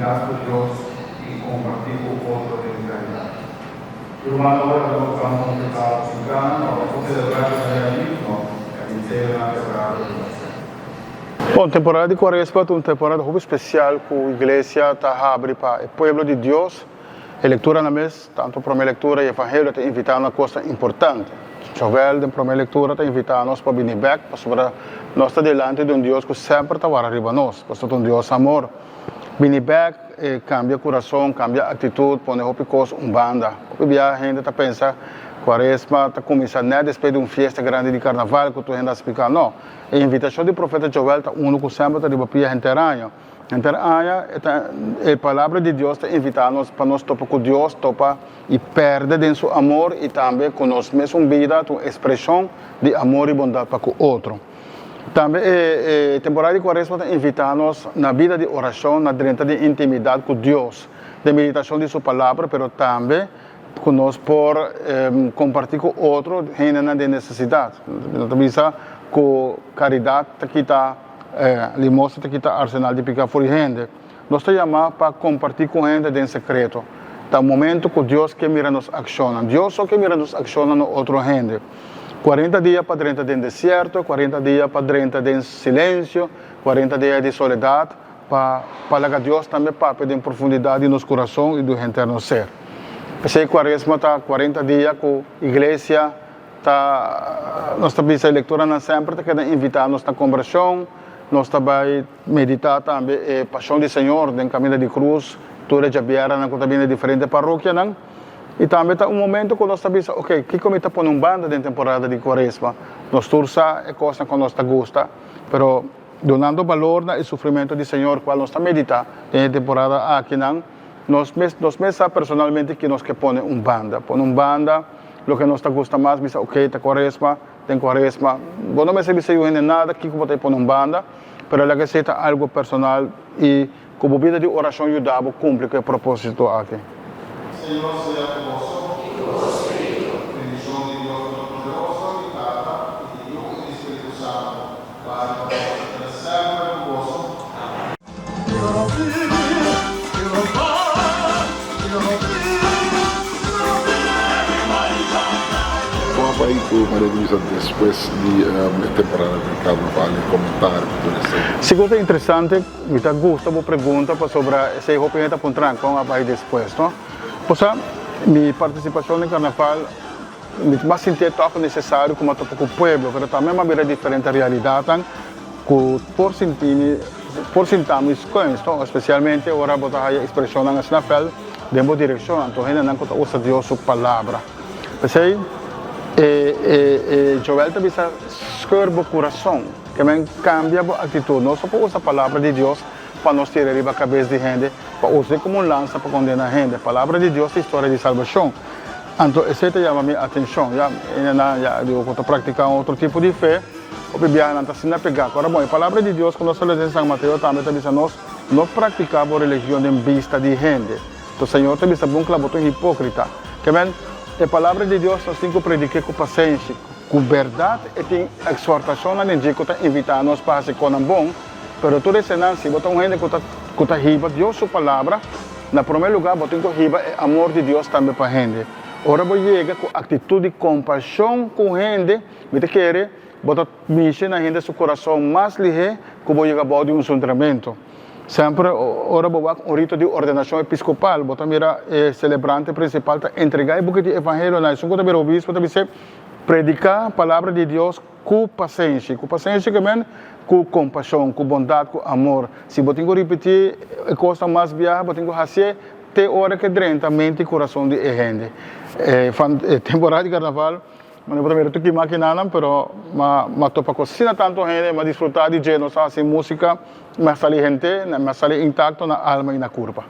intimidat ku Dios i kompartí ku otro den karidat. Ruman ora ku nos ban konfesá nos pikánan òf nos ta selebrá e manera digno e misterionan sagrado di nos fe. Bon, temporada di Kuaresma ta un temporada hopi spesial ku iglesia ta habri pa e pueblo di Dios. E lekturanan mes, tantu promé lektura i evangelio ta invitá nos kosnan importante. Jovel den promé lektura ta invitá nos pa bini bèk pasobra nos ta dilanti di un Dios ku semper ta wara riba nos, pasobra ta un Dios amor. Bini bèk, e kambia kurason, kambia aktitut, pone hopi kos un banda. Hopi biaha hende ta pensa Kuaresma ta kuminsá nèt despues di un fiesta grandi di karnaval ku tur hende a spliká. No, e invitashon di profeta Joel ta unu ku semper ta riba pia henter aña. Henter aña e ta e palabra di Dios ta invitá nos pa nos topa ku Dios, topa i pèrdè den su amor i tambe ku nos mesun bida ta un ekspreshon di amor i bondat pa ku otro. Tambe e e temporada di Kuaresma ta invitá nos na bida di orashon, na drenta den intimidat ku Dios, den meditashon di su palabra, pero tambe ku nos por kompartí ku otro hendenan den nesesidat. Nos ta bisa ku karidat ta kita limosna ta kita arsenal di piká for di hende. Nos ta yamá pa kompartí ku hende den sekreto. Ta un momentu ku Dios ke mira nos akshonnan. Dios so ke mira nos akshonnan na otro hende. Kuarenta dia pa drenta den desierto, kuarenta dia pa drenta den silensio, kuarenta dia di soledat pa pa laga Dios tambe papia den profundidat di nos kurason i di henter nos ser. P'esei kuaresma ta kuarenta dia ku iglesia Ta nos ta bisa e lectoranan semper ta keda invita nos na conversion, nos ta bay medita tambe e pasion di Señor den caminda di cruz, tur e djabieranan cu ta bini di diferente parokianan. Y tambe ta un momento cu nos ta bisa, ok, kico mi ta pone un banda den temporada di cuaresma? Nos tur sa e cosnan cu nos ta gusta, pero dunando balor na e sufrimento di Señor cual nos ta medita den e temporada akinan, Nos mes nos mes sa personalmente ki nos ke pone un banda. Pone un banda, loke nos ta gusta mas, bisa ok ta cuaresma, den cuaresma. Bo no mester bisa yu hende nada kiko bo ta pone un banda, pero laga esei ta algo personal i ku bo bida di orashon yuda bo kumpli ku e proposito aki. Señor sea ku boso. I ku bo spiritu. Bendishon di Dios Todopoderoso, di Tata, i di Yu, i di Spiritu Santu, baha riba boso i keda semper ku boso. Amen. Kon a bai ku Maria Luisa despues di e temporada di karnaval i komentario ku tur esei? Sigur ta interesante, mi ta gusta bo pregunta pasobra esei hopi hende ta puntra kon a bai despues, no? Bo sa, mi partisipashon den karnaval mi ta sinti e tòg nesesario ku mi a topa ku pueblo, pero tambe mi a mira diferente realidatnan ku por sinti mi por sinta mi skuins, no? Espesialmente ora bo ta haya ekspreshonnan asina fèl den bo direkshon, anto hendenan ku ta usa Dios su Palabra. P'esei e e e Joel ta bisa, Skùr bo kurason, ke men kambia bo aktitut. Nos no por usa Palabra di Dios pa nos tira riba kabes di hende, pa us'é komo un lansa pa kondena hende. Palabra di Dios ta historia di salbashon. Anto esei ta yama mi atenshon. Ya, hendenan ya digo ku ta praktiká un otro tipo di fe. Hopi biaha nan ta asina pegá. Ora bon, e Palabra di Dios ku nos ta lesa den San Mateo tambe ta bisa nos, No praktiká bo religion den bista di hende. To Señor ta bisa bon kla, bo ta un hipókrita. Ke men, e Palabra di Dios nos tin ku predik'é ku pasenshi, ku bèrdat e tin ekshortashonnan den dje ku ta invitá nos pa hasi konan bon, pero tur esenan si bo ta un hende ku ta ku ta hiba Dios su Palabra, na promé lugá bo tin ku hiba e amor di Dios tambe pa hende. Ora bo yega ku aktitut di kompashon ku hende, Mi ta kere bo ta mishi na hende su kurason mas lihé ku bo yega bou di un suntramentu. Semper ora bo wak un rito di ordenashon episkopal, bo ta mira e selebrante prinsipal ta entregá e buki di evangelio na esun ku ta bira obispo ta bis'é, Prediká palabra di Dios ku pasenshi. Ku pasenshi ke men ku kompashon, ku bondat, ku amor. Si bo tin ku ripití e kosnan mas biaha, bo tin ku hasié te ora ke drenta mente i kurason di e hende. E temporada di karnaval. Mi no por a mira tur ki makinanan, pero m'a topa ku asina tantu hende, m'a disfrutá di dje, nos a hasi músika, mi a sali hente, mi a sali intakto na alma i na kurpa.